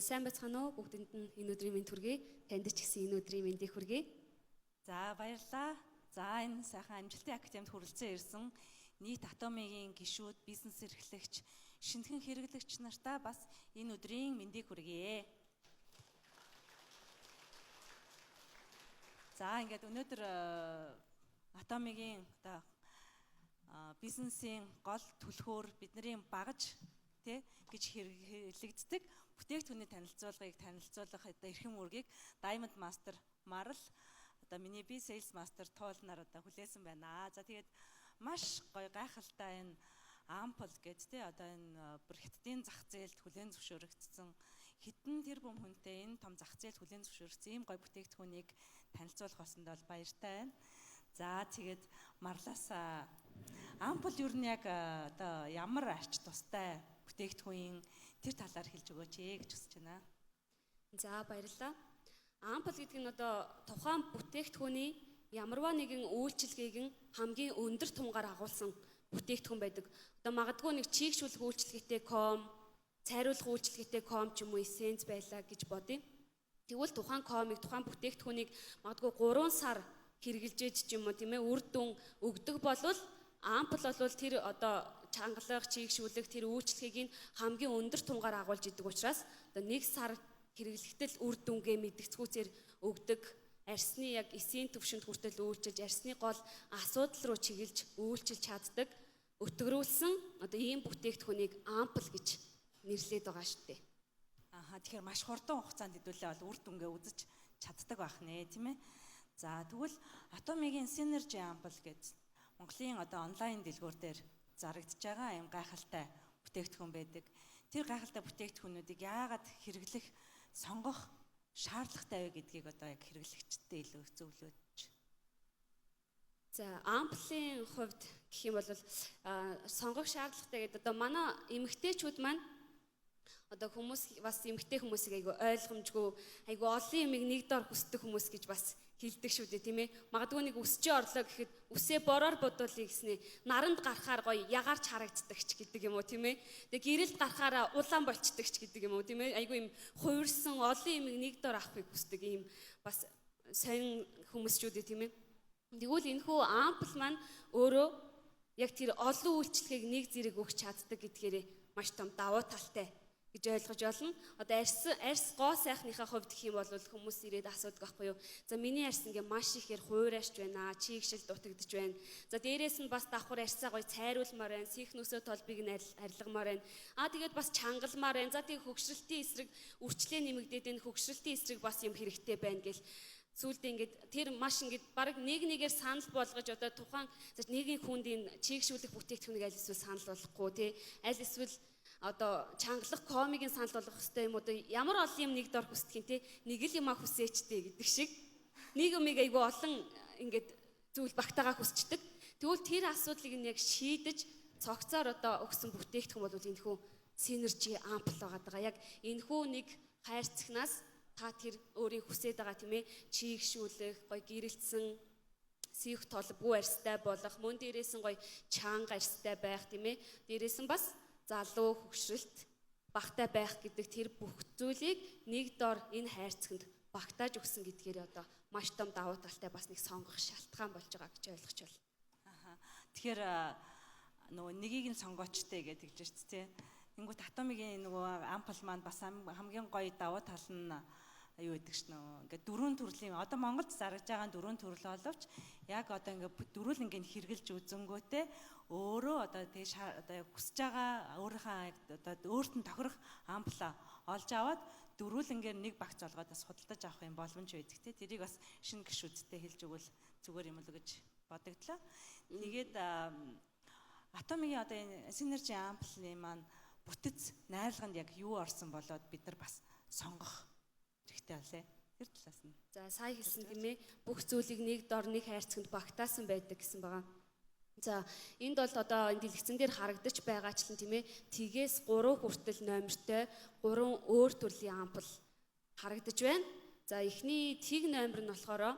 За сайн байцгаана уу? Бүгдэнд нь энэ өдрийн мэнд хүргэе. Танд ч гэсэн энэ өдрийн мэндийг хүргэе. За баярлалаа. За энэ сайхан амжилтын академид хүрэлцэн ирсэн нийт Атомигийн гишүүд, бизнес эрхлэгч, шинэхэн хэрэглэгч нартаа бас энэ өдрийн мэндийг хүргэе. За ингээд өнөөдөр Атомигийн одоо бизнесийн гол түлхүүр бидний багаж тий гэж хэрэглэгддэг бүтээгдэхүүний танилцуулгыг танилцуулах одоо эрхэм үүргийг Diamond Master Марал одоо миний би Sales Master туулнаар одоо хүлээсэн байна. За тэгээд маш гоё гайхалтай энэ ампл гэж тий одоо энэ бүр хятадын зах зээлд хүлээн зөвшөөрөгдсөн хэдэн тэрбум хүнтэй энэ том зах зээлд хүлээн зөвшөөрөгдсөн ийм гоё бүтээгдэхүүнийг танилцуулах болсонд бол баяртай байна. За тэгээд Марлаасаа ампл ер нь яг одоо ямар арч тустай бүтээгдэхүүн тэр талаар хэлж өгөөч ээ гэж хүсэж байна. За баярлалаа. Ампл гэдэг нь одоо тухайн бүтээгдэхүүний ямарваа нэгэн үйлчилгээг нь хамгийн өндөр тунгаар агуулсан бүтээгдэхүүн байдаг. Одоо магадгүй нэг чийгшүүлэх үйлчилгээтэй ком, цайруулах үйлчилгээтэй ком ч юм уу эссенц байлаа гэж бодъё. Тэгвэл тухайн комыг, тухайн бүтээгдэхүүнийг магадгүй 3 сар хэрэгжилж ч юм уу тийм ээ үр дүн өгдөг болвол ампл бол тэр одоо чангалах, чийгшүүлэх тэр үйлчлэгийг нь хамгийн өндөр тунгаар агуулж идэг учраас одоо 1 сар хэрэглэхдээ л үр дүнгээ мэдгэцгүүцээр өгдөг арсны яг эсийн төвшөнд хүртэл үйлчилж арсны гол асуудал руу чиглэж үйлчилж чаддаг өтгөрүүлсэн одоо ийм бүтээгдэхүүнийг ампл гэж нэрлээд байгаа шүү дээ. Аха тэгэхээр маш хурдан хугацаанд хэдүүлээ бол үр дүнгээ үзэж чаддаг байх нэ тийм ээ. За тэгвэл Атомигийн Synergy Ample гэж Монголын одоо онлайн дэлгүүр дээр зарагдж байгаа юм гайхалтай бүтээгдэхүүн байдаг. Тэр гайхалтай бүтээгдэхүүнүүдийг яагаад хэрэглэх, сонгох шаардлагатай вэ гэдгийг одоо яг хэрэглэгчдэд илүү зөвлөөч. За амплын хувьд гэх юм бол сонгох шаардлагатай гэдэг одоо манай эмэгтэйчүүд маань одоо хүмүүс бас эмэгтэй хүмүүсийг айгүй ойлгомжгүй, айгүй олон юмыг нэг дор хүсдэг хүмүүс гэж бас хэлдэг шүү дээ тийм ээ. Магадгүй нэг өсчөө орлоо гэхэд үсээ бороор бодуулъя гэснээ наранд гарахаар гоё ягаарч харагддаг ч гэдэг юм уу тийм ээ. Тэгээ гэрэлд гарахаараа улаан болчдөг ч гэдэг юм уу тийм ээ. Айгүй юм хувирсан олон юмыг нэг дор авахыг хүсдэг ийм бас сонин хүмүүсчүүд дээ тийм ээ. Тэгвэл энэхүү ампл маань өөрөө яг тэр олон үйлчлэгийг нэг зэрэг өгч чаддаг гэдгээрээ маш том давуу талтай гэж ойлгож байна. Одоо арьс гоо сайхныхаа хувьд гэх юм бол хүмүүс ирээд асуудаг байхгүй юу? За миний арьс ингээ маш ихээр хуурайшч байна, чийгшил дутагдж байна. За дээрээс нь бас давхар арьсаа гоё цайруулмаар байна, сийнхнөөсөө толбыг нь арилгамаар байна. Аа тэгээд бас чангалмаар байна. За тэг хөгшрөлтийн эсрэг үрчлээ нэмэгдээд энэ хөгшрөлтийн эсрэг бас юм хэрэгтэй байна гэл сүүлдээ ингээд тэр маш ингээд баг нэг нэгээр санал болгож одоо тухайн нийгмийн хүнд энэ чийгшүүлэх бүтээгдэхүүнийг аль эсвэл санал болгохгүй тий аль эсвэл одоо чангалах комигийн санал болгох хэрэгтэй юм уу ямар олон юм нэг дор хүсдэг юм те нэг л юмаа хүсээчтэй гэдэг шиг нэг юмыг айгүй олон ингээд зүйл багтаагаа хүсчдэг. Тэгвэл тэр асуудлыг нь яг шийдэж цогцоор одоо өгсөн бүтээгдэхүүн бол энэхүү синержи ампл байгаа даа. Яг энэхүү нэг хайрцагнаас та тэр өөрийн хүсээд байгаа тийм ээ чийгшүүлэх, гоё гэрэлтсэн сийх толбгүй арьстай болох, мөн дээрээс нь гоё чанга арьстай байх тийм ээ. Дээрээс нь бас залуу хөгшрөлт багтай байх гэдэг тэр бүх зүйлийг нэг дор энэ хайрцагт багтааж өгсөн гэдгээр одоо маш том давуу талтай бас нэг сонгох шалтгаан болж байгаа гэж ойлгож байна. Аха. Тэгэхээр нөгөө нэгийг нь сонгоочтой гэдэг гэж шүү дээ. Тэнгүүт Атомигийн нөгөө ампл маань бас хамгийн гоё давуу тал нь юу гэдэг ш нөө ингээд дөрвөн төрлийн одоо Монголд зарж байгаа дөрвөн төрөл боловч яг одоо ингээд дөрвөл ингээд хэрглэж үзэнгүүтээ өөрөө одоо тэг одоо хүсэж байгаа өөрийнхөө одоо өөрт нь тохирох амплаа олж аваад дөрвөл ингээд нэг багц олгоод бас худалдаж авах юм боломж байдаг те тэрийг бас шинэ гишүүдтэй хэлж өгвөл зүгээр юм л гэж бодогдлоо. Тэгээд Атомигийн одоо энэ Synergy амплны маань бүтэц найрлаганд яг юу орсон болоод бид нар бас сонгох хэрэгтэй болээ. Тэр талаас нь. За сая хэлсэн тийм ээ бүх зүйлийг нэг дор нэг хайрцагт багтаасан байдаг гэсэн байгаа. За энд бол одоо энэ дэлгэцэн дээр харагдаж байгаачлан тийм ээ тгээс 3 хүртэл номертой 3 өөр төрлийн ампл харагдаж байна. За эхний тэг номер нь болохоор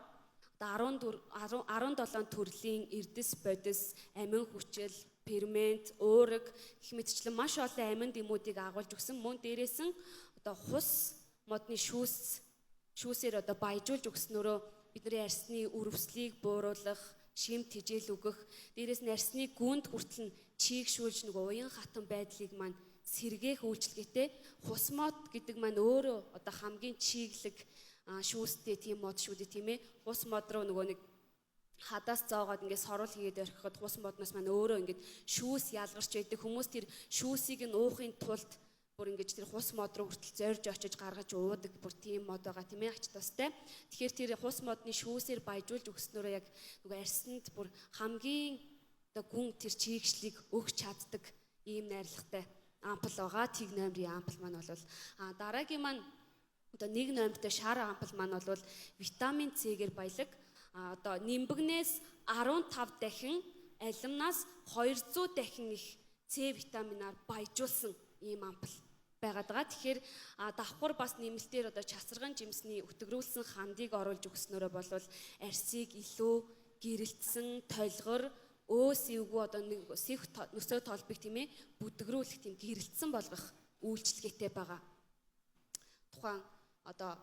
одоо 14 17 төрлийн эрдэс бодис, амин хүчил, фермент, уураг гэх мэтчлэн маш олон амин дэмүүдийг агуулж өгсөн. Мөн дээрээс нь Одоо хус модны шүүсээр одоо баяжуулж өгснөөрөө бидний арсны өрөвслийг бууруулах, шим тижэл өгөх, дээрээс нь арсны гүнд хүртэл нь чийгшүүлж нөгөө уян хатан байдлыг маань сэргээх үйлчилгээтэй. Хус мод гэдэг маань өөрөө одоо хамгийн чиглэг шүүстэй тийм мод шүү дээ, тийм ээ. Хус мод руу нөгөө нэг хадаас зоогоод ингээд сорвол хийгээд орхиход хус модноос маань өөрөө ингээд шүүс ялгарч байдаг. Хүмүүс тэр шүүсийг нь уухын тулд бүр ингэж тэр хус мод руу хүртэл зорж очиж гаргаж уудаг бүр тийм мод байгаа, тийм ээ, ач тустай. Тэгэхээр тэр хус модны шүүсээр баяжуулж өгснөөрөө яг нөгөө арсанд бүр хамгийн одоо гүн тэр чийгшлийг өгч чаддаг ийм найрлагатай ампл байгаа. Тэг номерын ампл маань бол дараагийн маань одоо 1 номертой шар ампл маань бол витамин С-гээр баялаг. Одоо нимбэгнээс 15 дахин, алимнаас 200 дахин их С витаминаар баяжуулсан ийм ампл байгаад байгаа. Тэгэхээр давхар бас нэмэлтээр одоо часарган жимсний өтгөрүүлсэн хандыг оруулж өгснөөрөө болвол арсыг илүү гэрэлтсэн, толгор, өөс эвгүй одоо нэг сэх нөсөө толбыг, тийм ээ, бүдгэрүүлэх тийм гэрэлтсэн болгох үйлчилгээтэй байгаа. Тухайн одоо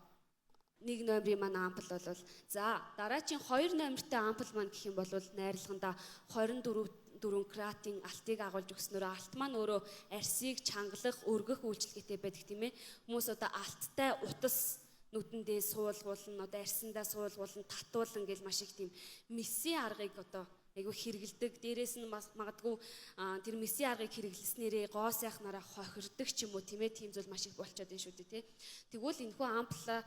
1 номерын маань ампл бол за дараагийн 2 номертой ампл маань гэх юм бол найрлагандаа 24 кратын алтыг агуулж өгснөөрөө алт маань өөрөө арсыг чангалах, өргөх үйлчилгээтэй байдаг, тийм ээ. Хүмүүс одоо алттай утас нүдэндээ суулгуулна, одоо арсандаа суулгуулна, татуулан гэл маш их тийм мессийн аргыг одоо айгүй хэрэгэлдэг. Дээрээс нь магадгүй тэр мессийн аргыг хэрэглэснээрээ гоо сайхнараа хохирдог ч юм уу, тийм ээ, тийм зүйл маш их болчиход байна шүү дээ, тий. Тэгвэл энэхүү ампла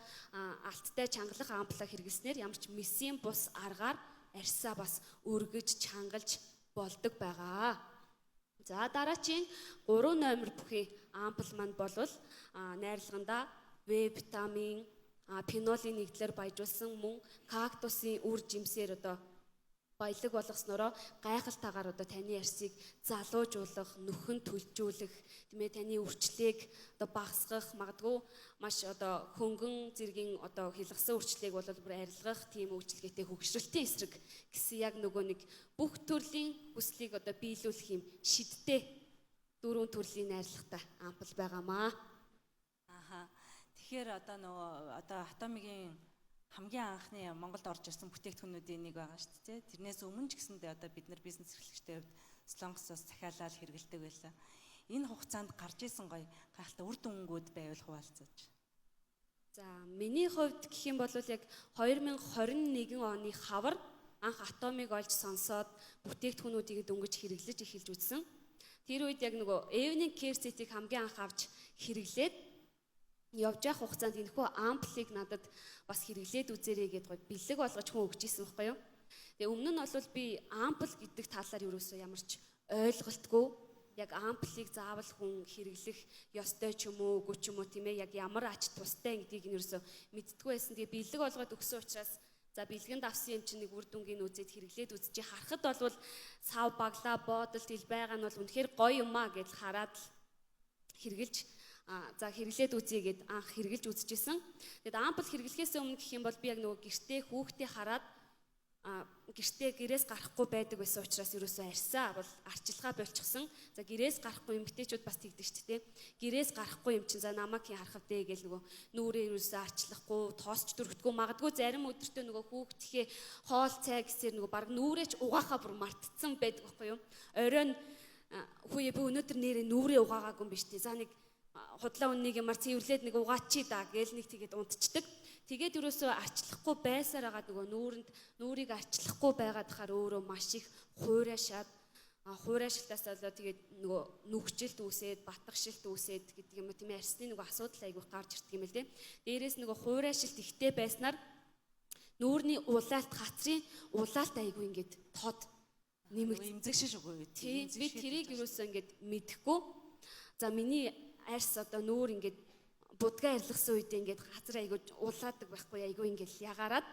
алттай чангалах ампла хэрэглэснээр ямар ч мессийн бус аргаар арьсаа бас өргөж чангалж болдог байгаа. За дараагийн 3 номер бүхий ампл маань болвол найрлагандаа В витамин, фенолын нэгдлэр баяжуулсан мөн кактусын үр жимсээр одоо баялаг болгоснороо гайхалтайгаар одоо таны арсыг залуужуулах, нөхөн төлжүүлэх, тийм ээ, таны үрчлээг одоо багасгах, магадгүй маш одоо хөнгөн зэргийн одоо хилгасан үрчлээг бол бүр арилгах тийм үйлчилгээтэй хөгшрөлтийн эсрэг гэсэн яг нөгөө нэг бүх төрлийн хүслийг одоо биелүүлэх юм шидтэй дөрвөн төрлийн найрлагатай ампл байгаамаа. Аха. Тэгэхээр одоо нөгөө одоо Атомигийн хамгийн анхны Монголд орж ирсэн бүтээгдэхүүнүүдийн нэг байгаа шүү дээ. Тэрнээс өмнө ч гэсэндээ одоо бид нар бизнес эрхлэгчдийн хувьд Солонгосоос захиалаад хэрэгэлдэг байлаа. Энэ хугацаанд гарч исэн гоё гайхалтай үр дүнгууд байвал хуваалцаж. За миний хувьд гэх юм бол яг 2021 оны хавар анх Атомыг олж сонсоод бүтээгдэхүүнүүдийг дөнгөж хэрэглэж эхэлж үзсэн. Тэр үед яг нөгөө Evening Care Set-ийг хамгийн анх авч хэрэглээд явж явах хугацаанд энэхүү амплыг надад бас хэрэглээд үзээрэй гэдээ гоё бэлэг болгож хүн өгч исэн байхгүй юу. Тэгээ өмнө нь бол би ампл гэдэг талаар ерөөсөө ямар ч ойлголтгүй, яг амплыг заавал хүн хэрэглэх ёстой ч юм уу үгүй ч юм уу, тийм ээ, яг ямар ач тустай гэдгийг нь ерөөсөө мэддэггүй байсан. Тэгээ бэлэг болгоод өгсөн учраас за бэлгэнд авсан юм чинь нэг үр дүнгийн үзээд хэрэглээд үзчихээ харахад бол сав баглаа боодол тэл байгаа нь бол үнэхээр гоё юм а гэж хараад л хэрэгжилж за хэрэглээд үзье гэд анх хэрэгжилж үзчихсэн. Тэгэд ампл хэрэглэхээс өмнө гэх юм бол би яг нөгөө гэртээ хүүхдээ хараад гэртээ гэрээс гарахгүй байдаг байсан учраас ерөөсөө арьсаа бол арчилгаа болчихсон. За гэрээс гарахгүй эмгтээчүүд бас тэгдэг шүү дээ. Гэрээс гарахгүй юм чинь за намайг хин харах вэ гэл нөгөө нүрээ ерөөсөө арчлахгүй, тоосч дүрхтгүү, магадгүй зарим өдөртөө нөгөө хүүхдийнхээ хоол цай гэсээр нөгөө баг нүрээч угаахаа бүр мартцсан байдаг байхгүй юу. Оройн хүүе би өнөөдөр нэрээ нүрээ угаагаагүй юм биш үү. За нэг худлаа үннийг ямар цэвэрлээд нэг угаачи да гээл нэг тэгээд унтчдаг. Тэгээд ерөөсөө арчлахгүй байсаар байгаа нөгөө нүүрэнд нүрийг арчлахгүй байгаад хахаар өөрөө маш их хуурайшаад хуурайшилтаас болоод тэгээд нөгөө нүгжилт үүсээд, батгшилт үүсээд гэдэг юм уу, тийм ээ, арсны нөгөө асуудал айгүйх гарч ирдэг юм л дээ. Дээрээс нөгөө хуурайшилт ихтэй байснаар нүүрний улаалт, хацрын улаалт айгүй ингээд тод нэмэгд эмзэгшиж үгүй. Тийм, би тэрийг ерөөсөө ингээд мэдэхгүй. За миний арьс одоо нүүр ингээд будгаа арилгасан үед ингээд газар айгуу улаадаг байхгүй, айгуу ингээд ягаарад.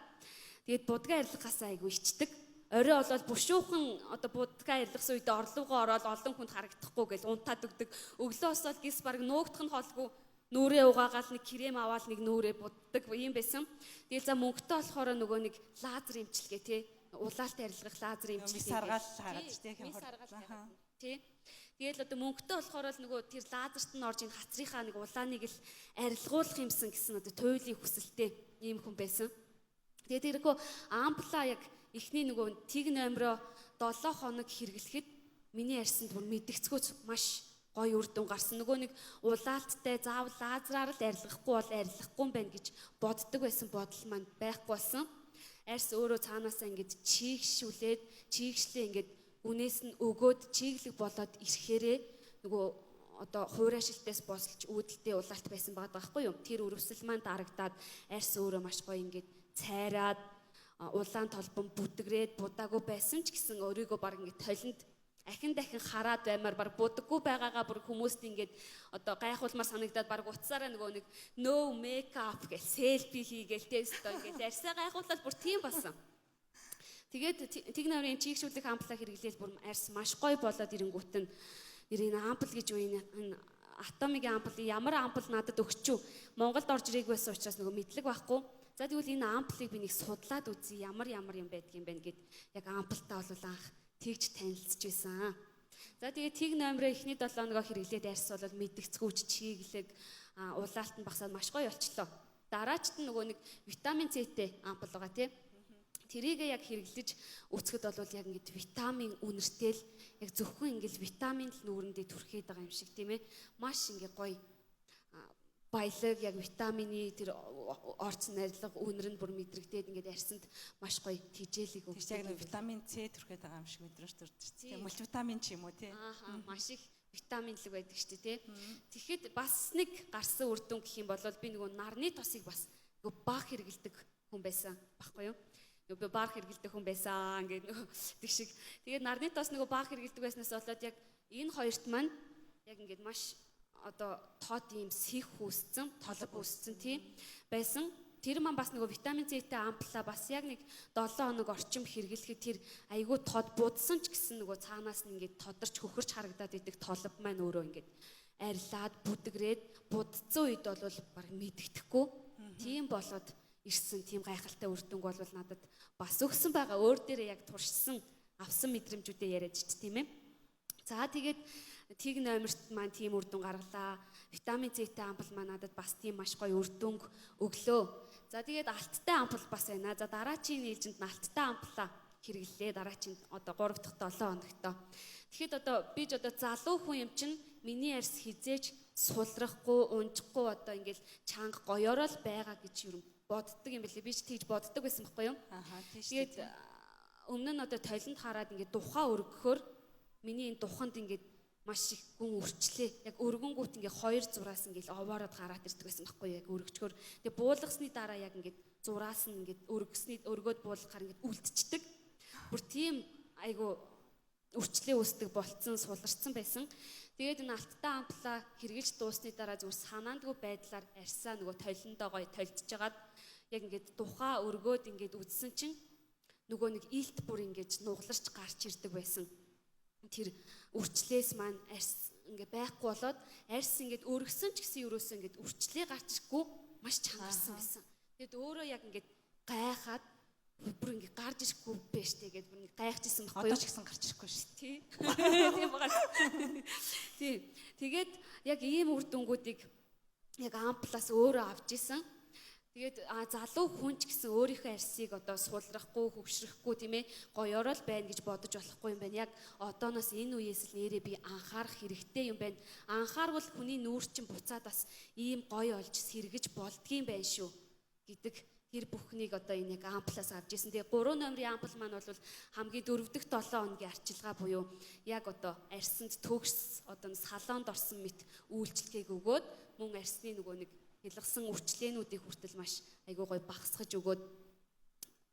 Тэгээд будгаа арилгахаас айгуу ичдэг. Орой болоод бушуухан одоо будгаа арилгасан үед орлогоо ороод олон хүнд харагдахгүй гэж унтаад өгдөг. Өглөө босоод гис баг нуугдах нь холгүй нүрээ угаагаал нэг крем аваад нэг нүрээ буддаг юм байсан. Тэгэл за мөнгөтэй болохоор нөгөө нэг лазер имчилгээ тий улаалт арилгах лазер имчилгээ. Мис аргаал хараад тий. Мис аргаал. Тий. Тэгээл одоо мөнгөтэй болохоор л нөгөө тэр лазерт нь орж энэ хацрынхаа нэг улааныг л арилгуулах юмсан гэсэн одоо туйлын хүсэлтэй ийм хүн байсан. Тэгээд тэрхүү ампла яг эхний нөгөө тэг номероо 7 хоног хэрэглэхэд миний арьсанд бүр мэдгцгөөц маш гоё үр дүн гарсан. Нөгөө нэг улаалттай заавал лазераар л арилгахгүй бол арилгахгүй юм байна гэж боддог байсан бодол маань байхгүй болсон. Арьс өөрөө цаанаасаа ингэж чийгшүүлээд чийгшлээ ингээд үнээс нь өгөөд чиглэг болоод ирэхээрээ нөгөө одоо хуурайшилтаас босолж үүдэлтэй улаалт байсан байгаа байхгүй юу? Тэр өрөвсөл маань дарагдаад арьс өөрөө маш гоё ингээд цайраад улаан толбон бүдгрээд будаагүй байсан ч гэсэн өөрийгөө баг ингээд толинд ахин дахин хараад баймаар баг будаггүй байгаагаа бүр хүмүүст ингээд одоо гайхуулмаар санагдаад баг утсаараа нөгөө нэг no makeup гэх селфи хийгээл тест ингээд арьсаа гайхуулаад бүр тийм болсон. Тэгээд тэг номерын чийгшүүлэх амплаа хэрэглээл бүр арьс маш гоё болоод ирэнгүүт нь нэр энэ ампл гэж юу энэ атомигийн ампл ямар ампл надад өгчүү. Монголд орж ирээг байсан учраас нөгөө мэдлэг байхгүй. За тэгвэл энэ амплыг би нэг судлаад үзье ямар ямар юм байдг юм бэ гэд яг амплтаа бол анх тэгж танилцж байсан. За тэгээд тэг номероо эхний 7 хоногоо хэрэглээд арьс бол мэдгцгүүч чиглэг улаалт нь багасаад маш гоё болчлоо. Дараачт нь нөгөө нэг витамин С-тэй ампл байгаа тийм. Тэрийг яг хэрэглэж үцгэд бол яг ингээд витамин үнэртэй л яг зөвхөн ингээд витамин л нүүрэндээ түрхээд байгаа юм шиг тийм ээ. Маш ингээд гоё баялаг яг витамины тэр орц найрлага үнэр нь бүр мэдрэгдээд ингээд арьсанд маш гоё тижээлэг өгдөг. Тэр яг витамин С түрхээд байгаа юм шиг мэдрэмж төрдөг шүү дээ. Мультивитамин ч юм уу тий. Аа маш их витаминлэг байдаг шүү дээ тий. Тэгэхэд бас нэг гарсан үр дүн гэх юм бол би нөгөө нарны тосыг бас нөгөө баг хэрэгэлдэг хүн байсан баггүй юу? Би баг хэрэгэлдэг хүн байсан ингээд нөгөө тэг шиг. Тэгээд нарны тос нөгөө баг хэрэгэлдэг байснаас болоод яг энэ хоёрт маань яг ингээд маш одоо тод ийм сэх үүсцэн, толб үүсцэн тийм байсан. Тэр маань бас нөгөө витамин С-тэй амплаа бас яг нэг 7 хоног орчим хэрэглэхэд тэр айгүй тод будсан ч гэсэн нөгөө цаанаас нь ингээд тодорч хөхөрч харагдаад идэг толб маань өөрөө ингээд арилаад бүдгрээд будцсан үед бол баг мэддэхгүй. Тийм болоод ирсэн тийм гайхалтай үр дүнг бол надад бас өгсөн байгаа. Өөр дээрээ яг туршсан авсан мэдрэмжүүдээ яриад ч тийм ээ. За тэгээд тэг номерт маань тийм үр дүн гаргалаа. Витамин С-тэй ампл маань надад бас тийм маш гоё үр дүнг өглөө. За тэгээд алттай ампл бас байна. За дараачийн ээлжинд нь алттай амплаа хэрэглээ. Дараачийн одоо 3 дахь 7 хоногт. Тэгэхэд одоо би ч одоо залуу хүн юм чинь миний арьс хизээч сулрахгүй, унжихгүй одоо ингээл чанга гоёороо л байгаа гэж юу боддог юм билээ. Би ч тэгж боддог байсан байхгүй юу? Аха тийм шүү. Тэгээд өмнө нь одоо толинд хараад ингээд духаа өргөхөөр миний энэ духанд ингээд маш их гүн өрчлээ. Яг өргөнгүүт ингээд хоёр зураас ингээд овоороод гараад ирдэг байсан байхгүй юу? Яг өргөчгөр. Тэгээ буулгасны дараа яг ингээд зураас нь ингээд өргөсний өргөөд буулгахаар ингээд үлдчихдэг. Бүр тийм айгу өрчлөө үүсдэг болцсон, суларцсан байсан. Тэгээд энэ алттай амплаа хэрглэж дуусны дараа зүгээр санаандгүй байдлаар арьсаа нөгөө толиндоо гоё толдож яг ингээд духаа өргөөд ингээд үдсэн чинь нөгөө нэг илт бүр ингээд нугларч гарч ирдэг байсан. Тэр үрчлээс маань арьс ингээд байхгүй болоод арьс ингээд өргөсөн ч гэсэн ерөөсөө ингээд үрчлээ гарч ирэхгүй маш чангарсан байсан. Тэгэд өөрөө яг ингээд гайхаад бүр ингээд гарч ирэхгүй байж тээ гэд бүр ингээд гайхажсэн байхгүй юу? Одоо ч гэсэн гарч ирэхгүй шүү. Тий. Тийм байгаа. Тий. Тэгээд яг ийм үр дүнгуудыг яг амплаас өөрөө авч исэн. Тэгээд залуу хүн ч гэсэн өөрийнхөө арьсыг одоо сулрахгүй, хөвшрөхгүй тийм ээ гоёороо л байна гэж бодож болохгүй юм байна. Яг одооноос энэ үеэс л нэрээ би анхаарах хэрэгтэй юм байна. Анхаарвал хүний нүүр чинь буцаад бас ийм гоё олж сэргэж болдгийм байх шүү гэдэг тэр бүхнийг одоо энэ яг амплаас авч исэн. Тэгээ 3 номерын ампл маань бол хамгийн 4 дахь 7 хоногийн арчилгаа буюу яг одоо арьсанд төгс одоо салонд орсон мэт үйлчлэгийг өгөөд мөн арьсны нөгөө нэг хялгасан үрчлээнүүдийг хүртэл маш айгуу гоё багасгаж өгөөд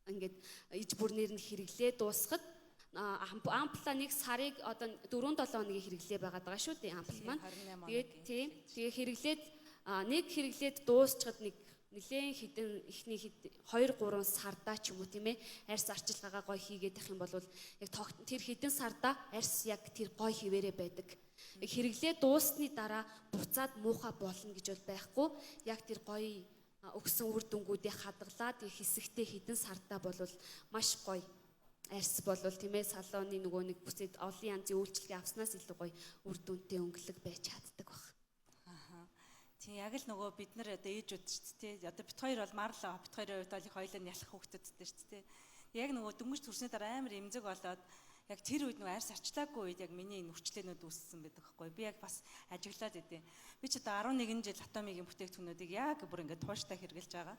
ингээд иж бүрнээр нь хэрэглээ дуусгад ампла нэг сарыг одоо 4-7 хоногийн хэрэглээ байгаад байгаа шүү дээ ампл маань. Тэгээд тийм тэгээ хэрэглээд нэг хэрэглээд дуусчаад нэг нэлээд хідэн эхний 2-3 сардаа ч юм уу тийм ээ арьс арчилгаагаа гоё хийгээд байх юм бол яг тэр хідэн сардаа арьс яг тэр гоё хിവэрэ байдаг. Хэрэглээ дууссаны дараа буцаад муухай болно гэж бол байхгүй. Яг тэр гоё өгсөн үр дүнгуудыг хадгалаад хэсэгтээ хідэн сардаа бол маш гоё Арьс болвол, тийм ээ, салоны нөгөө нэг бүсэд олон янзын үйлчилгээ авснаас илүү гоё үр дүнтэй өнгөлөг байж чаддаг баг. Аха. Тийм, яг л нөгөө бид нар одоо ээжүүд шүү дээ. Одоо бит хоёр бол марлаа. Бит хоёрын хувьд бол их хоёлаа нялх хүүхдүүдтэй шүү дээ. Яг нөгөө дөнгөж төрсний дараа амар эмзэг болоод яг тэр үед нөгөө арьс арчлаагүй үед яг миний энэ үрчлээнүүд үүссэн байдаг байхгүй. Би яг бас ажиглаад идэв. Би ч одоо 11 жил Атомигийн бүтээгдэхүүнүүдийг яг бүр ингээд тууштай хэрглэж байгаа.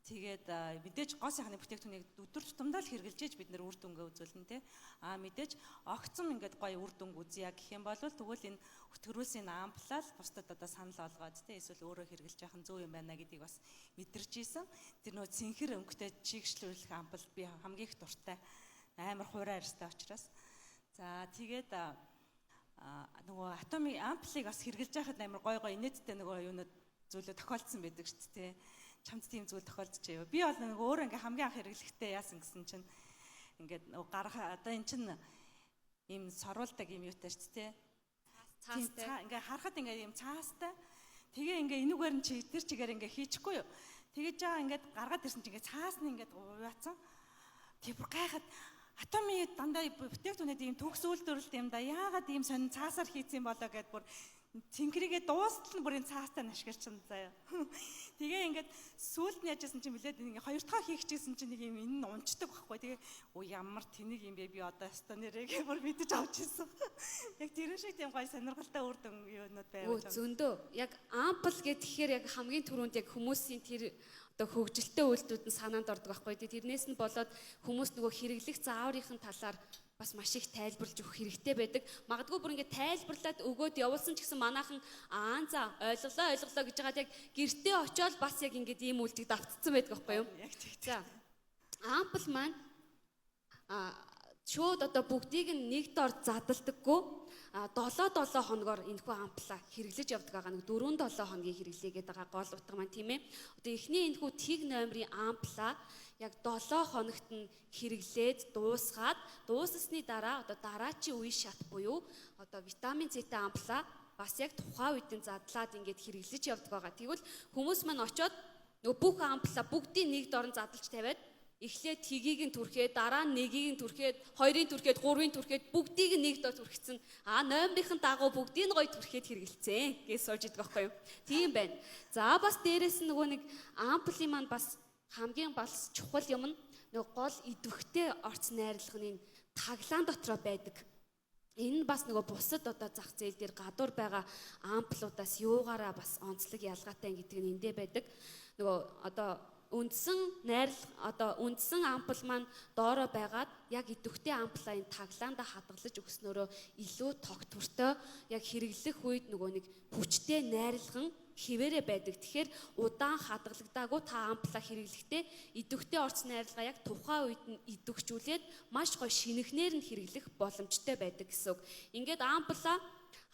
Тэгээд мэдээж гоо сайхны бүтээгдэхүүнийг өдөр тутамдаа л хэрглэж ээж бид нэр үр дүнгээ үзүүлнэ те. А мэдээж огцом ингээд гоё үр дүнг үзье гэх юм бол тэгвэл энэ өтгөрүүлсэн амплал бусдад одоо санал олгоод те, эсвэл өөрөө хэрглэж яхан зөв юм байна гэдгийг бас мэдэрч исэн. Тэр нөө цэнхэр өнгөтэй чигшлүүлэх ампл би хамгийн их дуртай. Амар хуурай арьстай учраас. За, тэгээд нөгөө атомик амплыг бас хэрглэж байхад амар гоё гоё инээдтэй нөгөө юунууд зүйлөө тохиолдсон байдаг шүү дээ. Чамд тийм зүйл тохиолдож байв. Би бол нэг өөр ингээ хамгийн анх хэрэглэхдээ яасан гэсэн чинь ингээд нөгөө гарах одоо эн чинь ийм сорволдог юм юутай шүү дээ. Цаастай. Ингээ харахад ингээ ийм цаастай. Тэгээ ингээ энүүгээр нь чи тэр чигээр ингээ хийчихгүй юу. Тэгээд жаа ингээд гаргаад ирсэн чинь ингээ цаас нь ингээд уяацсан. Тэг бүр гайхаад, Атомын дандаа бүтээгдэхүүнүүд ийм төгс үйлдвэрлэлт юм да. Яагаад ийм сонин цаасаар хийцэн болоо гэд бүр цэнхрийгээ дуустал нь бүр энэ цаастай нашгирчин заяа. Тэгээ ингээд сүүлд нь яжсэн чинь билээд ингээ хоёр дахь хийхчихсэн чинь нэг юм энэ нь унцдаг байхгүй. Тэгээ оо, ямар тэнэг юм бэ, би одоо өстой нэрээ бүр мэдэж авч ирсэн. Яг тэр шиг тийм гоё сонирхолтой үр дүн юунууд байвал. Зөндөө. Яг ампл гэхээр яг хамгийн түрүүнд яг хүмүүсийн тэр одоо хөгжилтэй үйлдэлүүд нь санаанд ордог байхгүй. Тэрнээс нь болоод хүмүүс нөгөө хэрэглэх зааврын талаар бас маш их тайлбарлаж өгөх хэрэгтэй байдаг. Магадгүй бүр ингээд тайлбарлаад өгөөд явуулсан ч гэсэн манайхан аа за ойлголоо ойлголоо гэж байгаад яг гэртээ очиод бас яг ингээд ийм үйлдэл давтцсан байдаг байхгүй юу? Яг тийм. За. Ампл маань шууд одоо бүгдийг нь нэг дор задалдаггүй, 7 7 хоногор энэхүү амплаа хэрэглэж явдаг байгаа. Нэг 4 7 хоногийн хэрэглээгээд байгаа гол утга маань, тийм ээ. Одоо эхний энэхүү тэг номерын амплаа яг 7 хоногт нь хэрэглээд дуусгаад, дууссаны дараа одоо дараачийн үе шат буюу одоо витамин С-тэй амплаа бас яг тухайн үед нь задлаад ингээд хэрэглэж явдаг байгаа. Тэгвэл хүмүүс маань очиод нөгөө бүх амплаа бүгдийг нэг дор нь задлж тавиад эхлээд тгийг нь түрхээд, дараа нь нэгийг нь түрхээд, хоёрын түрхээд, гурвын түрхээд, бүгдийг нь нэг дор түрхсэн. А номерын дагуу бүгдийг нь гоё түрхээд хэрэгэлцэн гэж сууж идэх байхгүй юу? Тийм байна. За, бас дээрэс нь нөгөө нэг амплын маань бас хамгийн бас чухал юм нь нөгөө гол идэвхтэй орц найрлагын таглаан дотроо байдаг. Энэ нь бас нөгөө бусад одоо зах зээл дээр гадуур байгаа амплуудаас юугаараа бас онцлог ялгаатай гэдэг нь эндээ байдаг. Нөгөө одоо үндсэн найрлах одоо үндсэн ампл маань доороо байгаад яг идэвхтэй амплаа энэ таглаанда хадгалж өгснөөрөө илүү тогтвортой, яг хэрэглэх үед нөгөө нэг хүчтэй найрлаган хിവэрэ байдаг. Тэгэхээр удаан хадгалагдаагүй та амплаа хэрэглэхдээ идэвхтэй орц найрлага яг тухайн үед нь идэвхжүүлээд маш гоё шинэхнээр нь хэрэглэх боломжтой байдаг гэсэн үг. Ингээд амплаа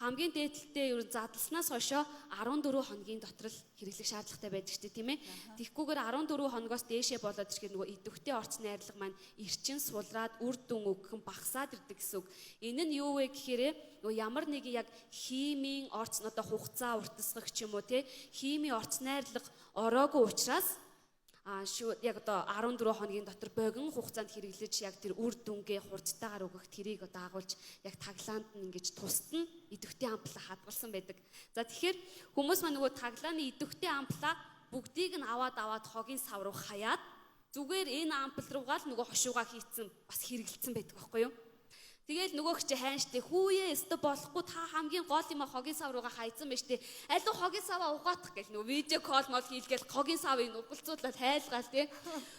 хамгийн дээдэлтэй ер нь задласнаас хойшоо 14 хоногийн дотор л хэрэглэх шаардлагатай байдаг шүү дээ, тийм ээ. Тэгхгүйгээр 14 хоногоос дээшээ болоод ирэхээр нөгөө идэвхтэй орц найрлага маань эрчин сулраад үр дүн өгөх нь багасаад ирдэг гэсэн үг. Энэ нь юу вэ гэхээр нөгөө ямар нэгэн яг химийн орц одоо хугацаа уртасгах ч юм уу, те, химийн орц найрлага ороогүй учраас шүү яг одоо 14 хоногийн дотор богино хугацаанд хэрэглэж яг тэр үр дүнгээ хурдтайгаар өгөх тэрийг одоо агуулж яг таглаанд нь ингэж тусад нь идэвхтэй амплаа хадгалсан байдаг. За, тэгэхээр хүмүүс маань нөгөө таглааны идэвхтэй амплаа бүгдийг нь аваад аваад хогийн сав руу хаяад зүгээр энэ ампл руугаа л нөгөө хошуугаа хийцэн бас хэрэгэлцэн байдаг байхгүй юу? Тэгэл нөгөөх чи хайнштэй хүүе өстө болохгүй, та хамгийн гол юм хогийн сав руугаа хайцсан байж тээ. Алуу хогийн саваа угаатах гэл нөгөө видео кол мол хийлгээл хогийн савыг угалцуулаад хайлгаал тий.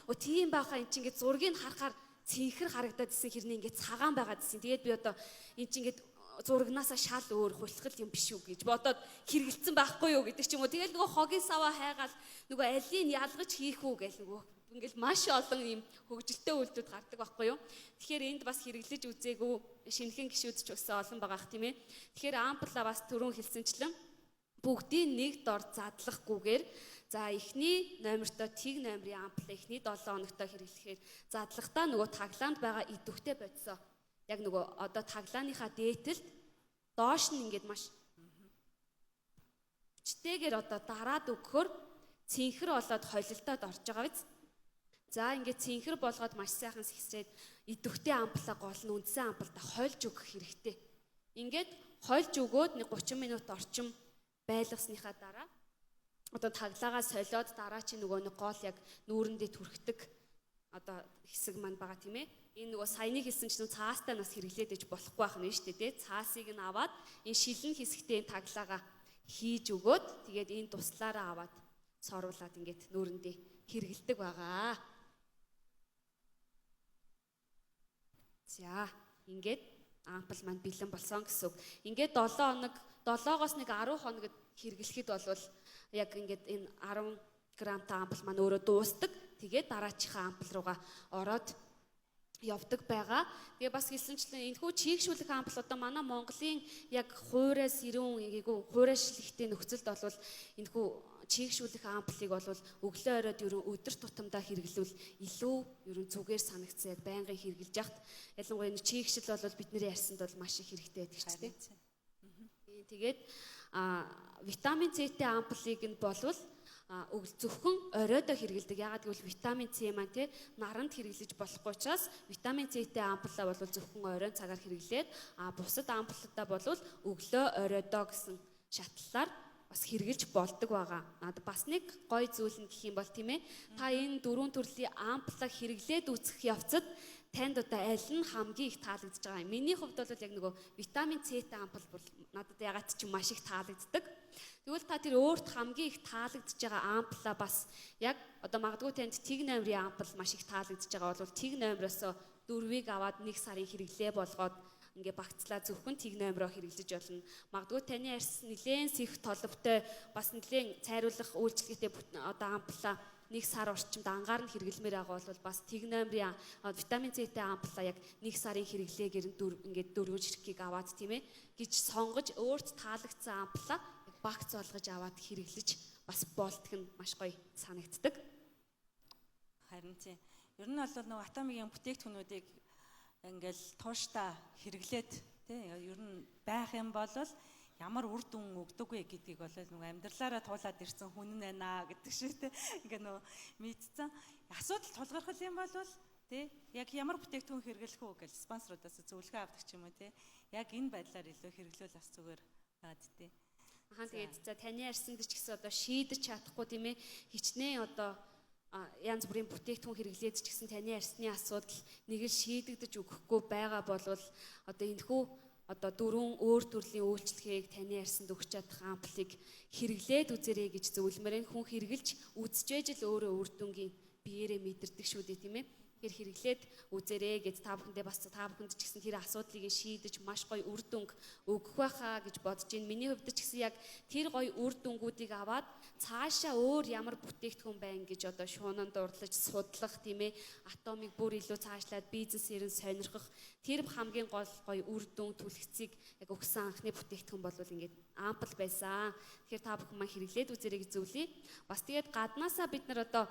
О, тийм байхаа, эн чинь ингээд зургийг харахаар цэнхэр харагдаад исэн хэрнээ ингээд цагаан байгаад исэн. Тэгээд би одоо эн чинь ингээд зурагнаасаа шал өөр хулхал юм биш үү гэж бодоод хэрэгэлцэн байхгүй юу гэдэг ч юм уу. Тэгэл нөгөө хогийн саваа хайгаал нөгөө алийг ялгаж хийх үү гэл нөгөө ингээл маш олон ийм хөгжилтэй үйлдэлүүд гардаг байхгүй юу. Тэгэхээр энд бас хэрэглэж үзээгүй шинэхэн гишүүд ч өссөн олон байгаа х, тийм ээ. Тэгэхээр ампла бас түрүүн хэлсэнчлэн бүгдийг нэг дор задлахгүйгээр, за, эхний номертой тэг номерын ампла эхний 7 хоногтой хэрэглэхээр задлахдаа нөгөө таглаанд байгаа идэвхтэй бодисоо яг нөгөө одоо таглааныхаа дээдэлд доош нь ингээд маш хүчтэйгээр одоо дараад өгөхөөр цэнхэр болоод холилдоод орж байгаа биз. За ингээд цэнхэр болгоод маш сайхан сэгсрээд идэвхтэй амплаа гол нь үндсэн ампалда хольж өгөх хэрэгтэй. Ингээд хольж өгөөд нэг 30 минут орчим байлгасныхаа дараа одоо таглаагаа солиод дараа чи нөгөө нэг гол яг нүүрэндээ түрхдэг одоо хэсэг маань байгаа тийм ээ. Энэ нөгөө саяны хэлсэн чинь цаастай нас хэрэглээд иж болохгүй байх нь шүү дээ тий. Цаасыг нь аваад энэ шилэн хэсэгтээ энэ таглаагаа хийж өгөөд тэгээд энэ туслаараа аваад сооруулаад ингээд нүүрэндээ хэрэгэлдэг байгаа. За ингээд ампл маань бэлэн болсон гэсэн үг. Ингээд 7 хоног 7-оос нэг 10 хоногд хэрэглэхэд болвол яг ингээд энэ 10 грамтай ампл маань өөрөө дуустдаг. Тэгээд дараачихаа ампл руугаа ороод явдаг байгаа. Тэгээ бас хэлсэнчлэн энэхүү чийгшүүлэх ампл одоо манай Монголын яг хуураас ирүүн гээгүй хуурайшлихтэй нөхцөлд болвол энэхүү чийгшүүлэх амплыг бол өглөө оройд ерөн өдөр тутамдаа хэрэглүүл илүү ерөн зүгээр санагдсан, яг байнгын хэрэглэж яхад ялангуяа энэ чийгшил бол бидний ярьсанд бол маш их хэрэгтэй байдаг ч тийм. Тэгээд витамин С-тэй амплыг нь болвол зөвхөн оройдоо хэрэглэдэг. Яагаад гэвэл витамин С маань тий наранд хэрэглэж болохгүй учраас витамин С-тэй амплаа бол зөвхөн оройн цагаар хэрэглээд, бусад амплуудаа бол өглөө оройдоо гэсэн шатлалаар бас хэрэгжилж болдог байгаа. Бас нэг гой зүйл нь гэх юм бол тийм ээ. Та энэ дөрвөн төрлийн амплаа хэрэглээд үзэх явцад танд одоо аль нь хамгийн их таалагдж байгаа юм. Миний хувьд бол яг нөгөө витамин С-тэй ампл бол надад ягаад ч маш их таалагддаг. Тэгвэл та тэр өөрт хамгийн их таалагдж байгаа амплаа бас яг одоо магадгүй танд тэг номерын ампл маш их таалагдж байгаа бол тэг номероос дөрвийг аваад нэг сарын хэрэглээ болгоод ингээ багцлаа зөвхөн тэг номероо хэрэглэж болно. Магадгүй таны арьс нэлээд сэх толбтой бас нэлээд цайруулах үйлчилгээтэй одоо амплаа нэг сар орчимд ангаар нь хэрэглэмээр байгаа бол бас тэг номерын витамин С-тэй амплаа яг нэг сарын хэрэглээгээр нь ингээд дөрвөн ширхгийг аваад тийм ээ гэж сонгож өөрт таалагдсан амплаа багц болгож аваад хэрэглэж бас болтг нь маш гоё санагддаг. Харин тийм. Ер нь бол нөгөө Атомигийн бүтээгдэхүүнүүдийг ингээл тууштай хэрэглээд тий ер нь байх юм бол ямар үр дүн өгдөг вэ гэдгийг бол нөгөө амьдралаараа туулаад ирсэн хүн нь байна гэдэг шиг тий ингээ нөгөө мэдсэн. Асуудал тулгархал юм бол тий яг ямар бүтээгдэхүүн хэрэглэх үү гэж спонсорудаас зөвлөгөө авдаг ч юм уу тий яг энэ байдлаар илүү хэрэглүүл бас зүгээр байгаад тий. Ахан тэгээд за таны арьсанд ч гэсэн одоо шийдэж чадахгүй тийм ээ хичнээн одоо янз бүрийн бүтээгдэхүүн хэрэглээд ч гэсэн таны арьсны асуудал нэг л шийдэгдэж өгөхгүй байгаа болвол одоо энэхүү одоо дөрвөн өөр төрлийн үйлчлэгийг таны арьсанд өгч чадах амплыг хэрэглээд үзээрэй гэж зөвлөмөр. Хүн хэрэглэж үзчихээж л өөрөө үр дүнгийн биеэрээ мэдэрдэг шүү дээ тийм ээ. Тэгэхээр хэрэглээд үзээрэй гэж та бүхэндээ бас та бүхэнд ч гэсэн тэр асуудлыг шийдэж маш гоё үр дүнг өгөх байхаа гэж бодож байна. Миний хувьд ч гэсэн яг тэр гоё үр дүнгуудыг аваад цаашаа өөр ямар бүтээгдэхүүн байна гэж одоо шуунан дурлаж судлах тийм ээ Атомыг бүр илүү цаашлаад бизнесээр нь сонирхох тэр хамгийн гол гоё үр дүн түлхцийг яг өгсөн анхны бүтээгдэхүүн бол ингээд ампл байсан. Тэгэхээр та бүхэн маань хэрэглээд үзээрэй гэж зөвлөе. Бас тэгээд гаднаасаа бид нар одоо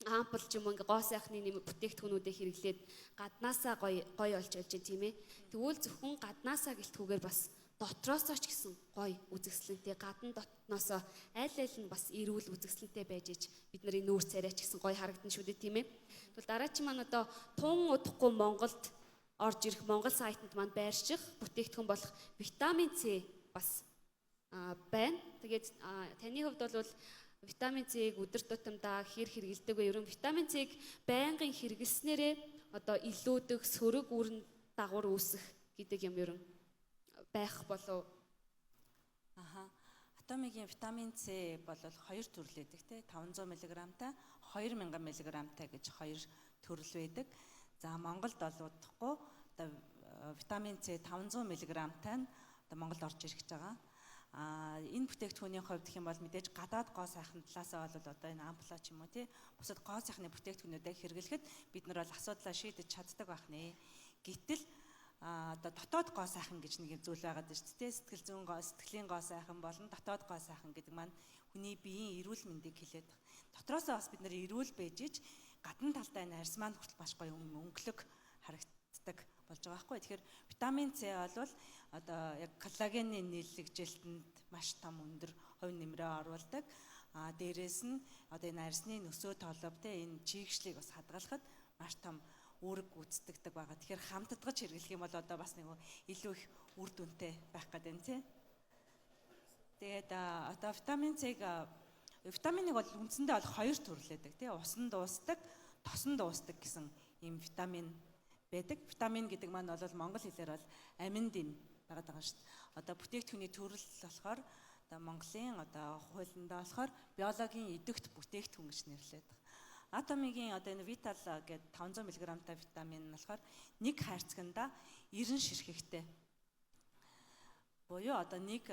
ампл ч юм уу ингээ гоо сайхны бүтээгдэхүүнүүдээ хэрэглээд гаднаасаа гоё гоё олж болж байна тийм ээ. Тэгвэл зөвхөн гаднаасаа гэлтгүүгээр бас дотроосоо ч гэсэн гоё үзэсгэлэнтэй гадна дотноосоо аль аль нь бас эрүүл үзэсгэлэнтэй байж ич бид нарын нүүр царай ч гэсэн гоё харагдана шүү дээ тийм ээ. Тэгвэл дараачин маань одоо тун удахгүй Монголд орж ирэх Монгол сайтанд маань байрших бүтээгдэхүүн болох витамин С бас байна. Тэгээд таны хувьд бол витамин С-ийг өдөр тутамдаа хэр хэрэглэдэг вэ? Ерөн витамин С-ийг байнгын хэрэглэснээрээ одоо илүүдэх, сөрөг үр дагавар үүсэх гэдэг юм ерөн байх болов. Аха. Атомигийн витамин С бол хоёр төрөл байдаг те 500 мг-тай, 2000 мг-тай гэж хоёр төрөл байдаг. За Монголд бол удахгүй одоо витамин С 500 мг-тай нь одоо Монголд орж ирэх гэж байгаа. Энэ бүтээгдэхүүний хувьд гэх юм бол мэдээж гадаад гоо сайхан талаасаа бол одоо энэ ампла ч юм уу тий бусад гоо сайхны бүтээгдэхүүнүүдээ хэрэглэхэд бид нар бол асуудлаа шийдэж чаддаг байх нэ. Гэтэл одоо дотоод гоо сайхан гэж нэг юм зүйл байгаад байна шүү дээ. Сэтгэл зүйн гоо, сэтгэлийн гоо сайхан болон дотоод гоо сайхан гэдэг маань хүний биеийн эрүүл мэндийг хэлээд байна. Дотроосоо бас бид нар эрүүл байж ич гадна талдаа энэ арьс маань хүртэл маш гоё өнгөлөг харагддаг болж байгаа байхгүй. Тэгэхээр витамин С бол одоо яг коллагены нийлэгжилтэнд маш том өндөр хувь нэмрээ оруулдаг. Дээрээс нь одоо энэ арьсны нөсөө толб те энэ чийгшлийг бас хадгалахад маш том үүрэг гүйцэтгэдэг байгаа. Тэгэхээр хамтдагч хэрэглэх юм бол одоо бас нэг илүү их үр дүнтэй байх гэдэг юм тий. Тэгээд одоо витамин С-г витаминыг бол үндсэндээ бол хоёр төрлөөдөг тий. Усан дуустдаг, тосон дуустдаг гэсэн ийм витамин байдаг. Витамин гэдэг маань бол монгол хэлээр бол амин дин байгаад байгаа шүү дээ. Одоо бүтээгдэхүүний төрөл болохоор одоо Монголын одоо хуулиндаа болохоор биологийн идэвхт бүтээгдэхүүн гэж нэрлэдэг. Атомигийн одоо энэ Vital гэдэг 500 мг-тай витамин нь болохоор нэг хайрцаганда 90 ширхэгтэй. Буюу одоо нэг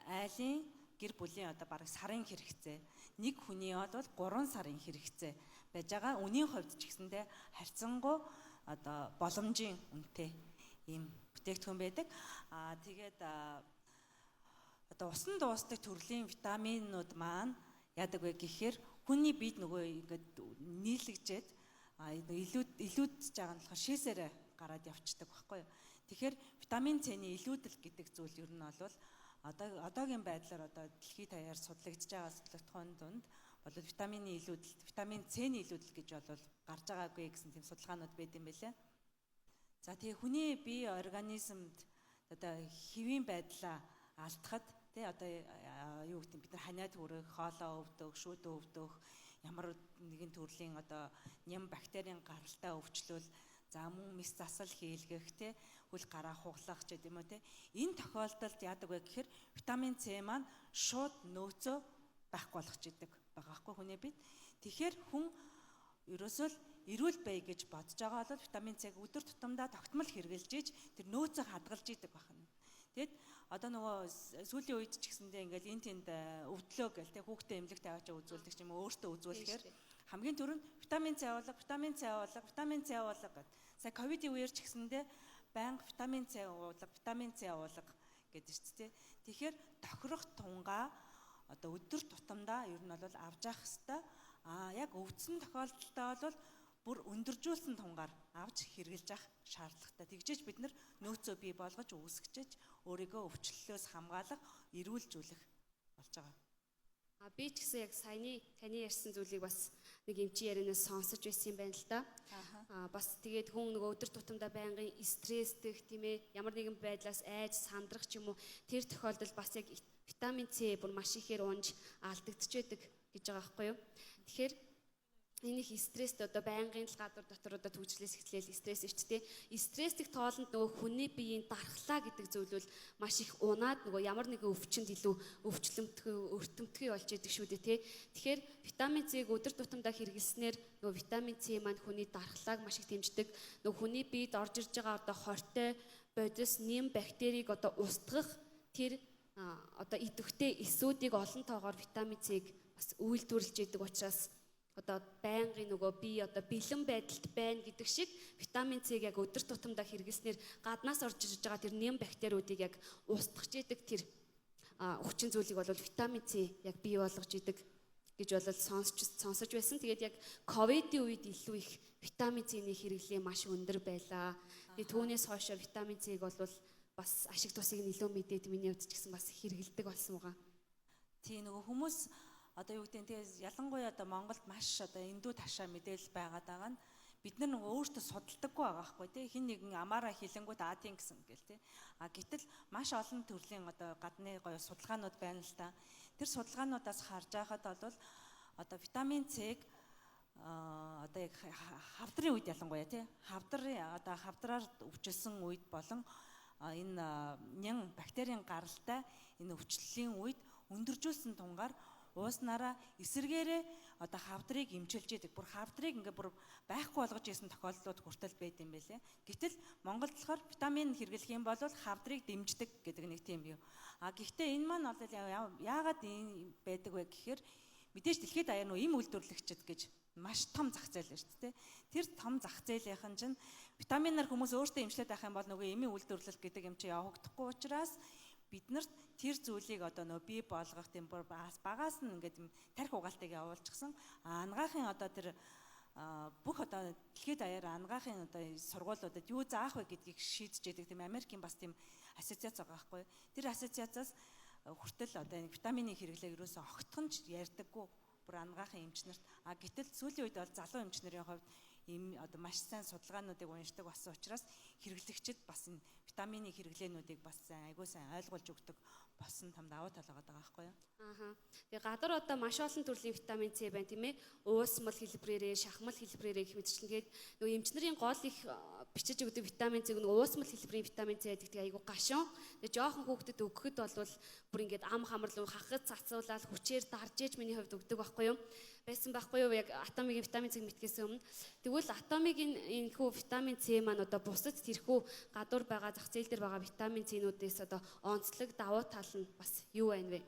айлын гэр бүлийн одоо бараг сарын хэрэгцээ, нэг хүний бол 3 сарын хэрэгцээ байж байгаа. Үнийн хувьд ч гэсэндээ харьцангуй одоо боломжийн үнэтэй ийм бүтээгдэхүүн байдаг. Тэгээд одоо усан дуустдаг төрлийн витаминууд маань яадаг вэ гэхээр хүний биед нөгөө ингээд нийлэгжээд илүүдж байгаа нь болохоор шээсээрээ гараад явцдаг байхгүй юу. Тэгэхээр витамин С-ний илүүдэл гэдэг зүйл ер нь бол одоогийн байдлаар одоо дэлхийд даяар судлагдж байгаа судлагдахуун дунд бол витамины илүүдэл, витамин С-ний илүүдэл гэж бол гарч байгаагүй гэсэн тийм судалгаанууд байд юм байлээ. За тэгээ хүний бие организмд одоо хэвийн байдлаа алдахад тий одоо юу гэдэг бид нар ханиад хүрэх, хоолоо өвдөх, шүүд өвдөх, ямар нэгэн төрлийн одоо ням бактерийн гаралтай өвчлөл, за мөн мэс засал хийлгэх тий хөл гараа хуглах ч гэдэм үү тий. Энэ тохиолдолд яадаг вэ гэхээр витамин С маань шууд нөөцөө байхгүй болгож идэг байгаа байхгүй хүний бид. Тэгэхээр хүн ерөөсөө л эрүүл бай гэж бодож байгаа бол витамин С-г өдөр тутамдаа тогтмол хэрэглэж иж тэр нөөцөө хадгалж идэг байна. Тэгэд одоо нөгөө сүүлийн үед ч гэсэндээ ингээл эн тэнд өвдлөө гэл тэ хүүхдээ эмнэлэг тавиачаа үзүүлдэг ч юм уу өөртөө үзүүлэхээр хамгийн түрүүнд витамин С уулга, витамин С уулга, витамин С уулга гэд. Сая ковидын үеэр ч гэсэндээ байнга витамин С уулга, витамин С уулга гэдэг шүү дээ. Тэгэхээр тохирох тунгаа одоо өдөр тутамдаа ер нь бол авч явах хэвээр. Яг өвдсөн тохиолдолд бол бүр өндөржүүлсэн тунгаар авч хэрэглэж авах шаардлагатай. Тэгжээж бид нар нөөцөө бий болгож үүсгэж өөрийгөө өвчлөлөөс хамгаалах, эрүүлжүүлэх болж байгаа. Би ч гэсэн яг саяны таны ярьсан зүйлийг бас нэг эмчийн ярианаас сонсож байсан юм байна л да. Бас тэгээд хүн нөгөө өдөр тутамдаа байнгын стресстэх тийм ямар нэгэн байдлаас айж сандрах ч юм уу тэр тохиолдолд бас яг витамин С бүр маш ихээр унж алдагдчихэдэг гэж байгаа байхгүй юу. Тэгэхээр энэ их стресст одоо байнгын л гадуур дотор одоо түгжлээс эхлээл стресс ичтэй. Стресстэх тоолонд нөгөө хүний биеийн дархлаа гэдэг зүйл бол маш их унаад нөгөө ямар нэгэн өвчнөд илүү өвчлөмтгий, өртөмтгий болж идэг шүү дээ тий. Тэгэхээр витамин С-г өдөр тутамдаа хэрэглэснээр нөгөө витамин С маань хүний дархлааг маш их дэмждэг. Нөгөө хүний биед орж ирж байгаа одоо хортой бодис нэм бактерийг одоо устгах тэр одоо идэвхтэй эсүүдийг олон тоогоор витамин С-г бас үйлдвэрлэж идэг учраас одоо байнгын нөгөө би одоо бэлэн байдалд байна гэдэг шиг витамин С-г яг өдөр тутамдаа хэрэглэснээр гаднаас орж ирж байгаа тэр нэм бактериудыг яг устгах идэг тэр хүчин зүйлийг бол витамин С яг бий болгож идэг гэж бол сонсож байсан. Тэгээд яг ковидын үед илүү их витамин С-ний хэрэглээ маш өндөр байлаа. Тэгээд түүнээс хойш витамин С-г бол бас ашиг тусыг нь илүү мэдээд миний хувьд ч гэсэн бас хэрэгэлдэг болсон байгаа. Тийм нөгөө хүмүүс одоо юу гэдэг нь тэгээ ялангуяа одоо Монголд маш одоо эндүү ташаа мэдээлэл байгаад байгаа нь бид нар нөгөө өөртөө судалдаггүй байгаа байхгүй тий хин нэгэн амаараа хилэнгүүт аа тийм гэсэн гэл тий гэтэл маш олон төрлийн одоо гадны гоё судалгаанууд байна л та. Тэр судалгаануудаас харж байхад бол одоо витамин С-г одоо яг хавдрын үед ялангуяа тий хавдрын одоо хавдраар өвчлсөн үед болон энэ нян бактерийн гаралтай энэ өвчлөлийн үед өндөржүүлсэн тунгаар ууснараа эсэргээрээ одоо хавдрыг эмчилж идэг. Бүр хавдрыг ингээ бүр байхгүй болгож исэн тохиолдлууд хүртэл байд юм байлээ. Гэтэл Монголд болохоор витамин хэрэглэх юм бол хавдрыг дэмждэг гэдэг нэг тийм юм. Гэхдээ энэ маань бол яагаад ийм байдаг вэ гэхээр мэдээж дэлхийд даяар нөө им үйлдвэрлэгчд гэж маш том зах зээл байна шүү дээ. Тэр том зах зээлийнхэн чинь витаминаар хүмүүс өөртөө эмчлээд байх юм бол нөгөө эмийн үйлдвэрлэл гэдэг юм чи явагдахгүй учраас биднэрт тэр зүйлийг одоо нөө бий болгох тийм бүр багаас нь ингээд тарих угаалтыг явуулчихсан. Ангаахын одоо тэр бүх одоо дэлхийд даяар ангаахын одоо сургуулиудад юу заах вэ гэдгийг шийдэж яадаг тийм Америкийн бас тийм ассоциац байгаа байхгүй. Тэр ассоциацаас хүртэл одоо энэ витамины хэрэглээг ерөөсөө огтхон ч ярьдаггүй бүр ангаахын эмч нарт. А гэтэл сүүлийн үед бол залуу эмч нарын хувьд эм одоо маш сайн судалгаануудыг уншдаг болсон учраас хэрэглэгчид бас энэ витамины хэрэглээнүүдийг бас сайн айгуу сайн ойлгуулж өгдөг болсон том давуу тал байгаа байхгүй юу? Ааха. Тэгээ гадар одоо маш олон төрлийн витамин С байна, тийм ээ. Уусмал хэлбэрээрээ, шахмал хэлбэрээрээ гэх мэтчлэн. Тэгээд нөгөө эмч нарын гол их бичиж өгдөг витамин С нөгөө уусмал хэлбэрийн витамин С гэдэг айгу гашуун. Тэгээ жоохон хүүхдэд өгөхөд бол бүр ингээд ам хамарлуу хахад цацуулаад хүчээр дарж ээж миний хувьд өгдөг байхгүй юу? Байсан байхгүй юу? Яг атомигийн витамин С мэдхээс өмнө. Тэгвэл атомигийн энэхүү витамин С маань одоо бусад тэрхүү гадуур байгаа зах зээл дээр байгаа витамин С-нүүдээс одоо онцлог давуу тал нь бас юу байна вэ?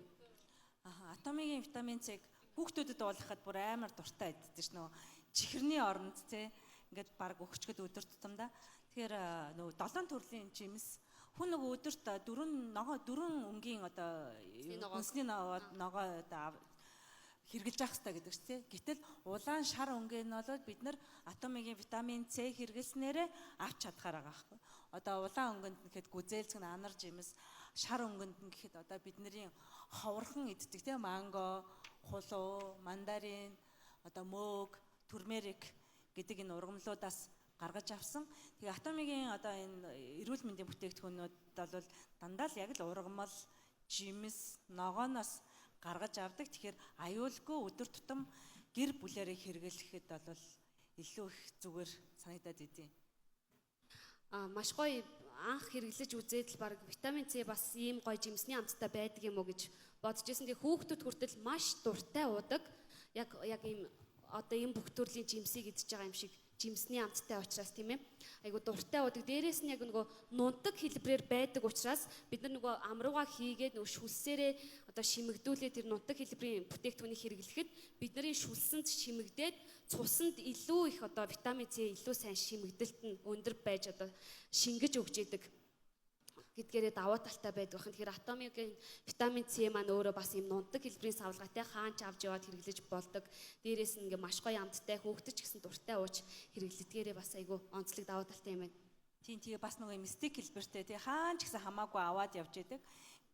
Аха, атомигийн витамин С-г хүүхдүүдэд уулгахад бүр амар дуртай иддэг ш нөгөө чихэрний оронд те ингээд баг өгчгöd өдөр тутамдаа. Тэгэхээр нөгөө долоон төрлийн жимс хүн нөгөө өдөрт дөрвөн ногоо, дөрвөн өнгийн одоо хүнсний ногоо ногоо одоо хэрэгжилж явах хэрэгтэй гэдэг чинь. Гэтэл улаан шар өнгийн нь бол бид нар атомигийн витамин С хэрэглэснээрээ авч чадхаар байгаа байхгүй. Одоо улаан өнгөнд нь гэхэд гүзээлзгэн, анар жимс, шар өнгөнд нь гэхэд одоо бидний ховорхон иддэг тийм манго, хулуу, мандарин, одоо мөөг, турмерик гэдэг энэ ургамлуудаас гаргаж авсан. Тэгээ атомигийн одоо энэ эрүүл мэндийн бүтээгдэхүүнүүд бол дандаа л яг л ургамал, жимс, ногооноос гаргаж авдаг. Тэгэхээр аюулгүй өдөр тутам гэр бүлээрээ хэрэглэхэд бол илүү их зүгээр санагдаад идэв. А маш гоё, анх хэрэглэж үзээд л баг витамин С бас ийм гоё жимсний амттай байдаг юм уу гэж бодож исэн. Тэгээ хүүхдүүд хүртэл маш дуртай уудаг. Яг ийм одоо ийм бүх төрлийн жимсийг идэж байгаа юм шиг жимсний амттай учраас, тийм ээ. Айгу дуртай уудаг. Дээрээс нь яг нөгөө нунтаг хэлбэрээр байдаг учраас бид нар нөгөө амрууга хийгээд нөгөө шүлсээрээ одоо шимэгдүүлээ тэр нунтаг хэлбэрийн бүтээгдэхүүнийг хэрэглэхэд бидний шүлсэнд шимэгдээд цуснд илүү их одоо витамин С илүү сайн шимэгдэлт нь өндөр байж одоо шингэж өгч идэг гэдгээрээ давуу талтай байдаг байна. Тэгэхээр атомигийн витамин С маань өөрөө бас юм нунтаг хэлбэрийн савлгаатай, хаан ч авч яваад хэрэглэж болдог. Дээрээс нь ингээ маш гоё амттай, хүүхдэд ч гэсэн дуртай ууж хэрэглэдгээрээ бас айгүй онцлог давуу талтай юм байна. Тийм, тэгээ бас нөгөө юм стик хэлбэртэй тий хаан ч гэсэн хамаагүй аваад явж идэг.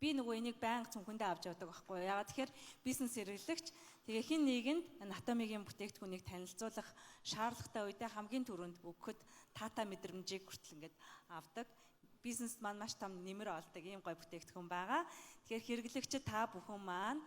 Би нөгөө энийг байнга цүнхэндээ авч явдаг байхгүй юу. Ягаад тэгэхээр бизнес эрхлэгч, тэгээ хин нэгэнд анатомигийн бүтээгдэхүүнийг танилцуулах шаардлагатай үедээ хамгийн түрүүнд өгөхөд таата мэдрэмжийг хүртэл ингээд авдаг. Бизнес маань маш том нэмэр олдог ийм гоё бүтээгдэхүүн байгаа. Тэгэхээр хэрэглэгчид та бүхэн маань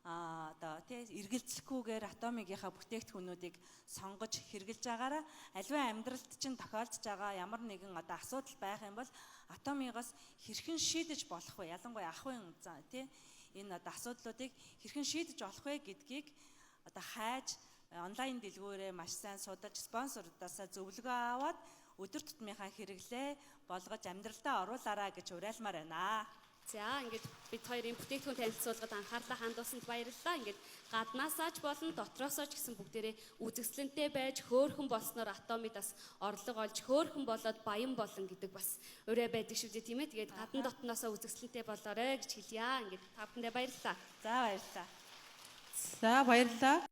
одоо тий эргэлзэхгүйгээр атомигийнхаа бүтээгдэхүүнүүдийг сонгож хэрэглэж байгаараа аливаа амьдралд чинь тохиолдож байгаа ямар нэгэн одоо асуудал байх юм бол атомигоос хэрхэн шийдэж болох вэ? Ялангуяа ахуйн тий энэ одоо асуудлуудыг хэрхэн шийдэж болох вэ гэдгийг одоо хайж онлайн дэлгүүрээ маш сайн судалж, спонсорудасаа зөвлөгөө аваад өдөр тутмынхаа хэрэглээ болгож амьдралдаа оруулаарай гэж уриалмаар байна. За, ингээд бид хоёрын бүтээгдэхүүн танилцуулгад анхаарлаа хандуулсанд баярлалаа. Ингээд гаднаасаа ч болон дотроосоо ч гэсэн бүгдээрээ үзэсгэлэнтэй байж хөөхөн болсноор атомид бас орлого олж хөөхөн болоод баян болно гэдэг бас урай байдаг шүү дээ, тийм ээ. Тэгээд гадна дотноосоо үзэсгэлэнтэй болоорой гэж хэлье. Ингээд та бүхэндээ баярлалаа. За, баярлалаа. За, баярлалаа.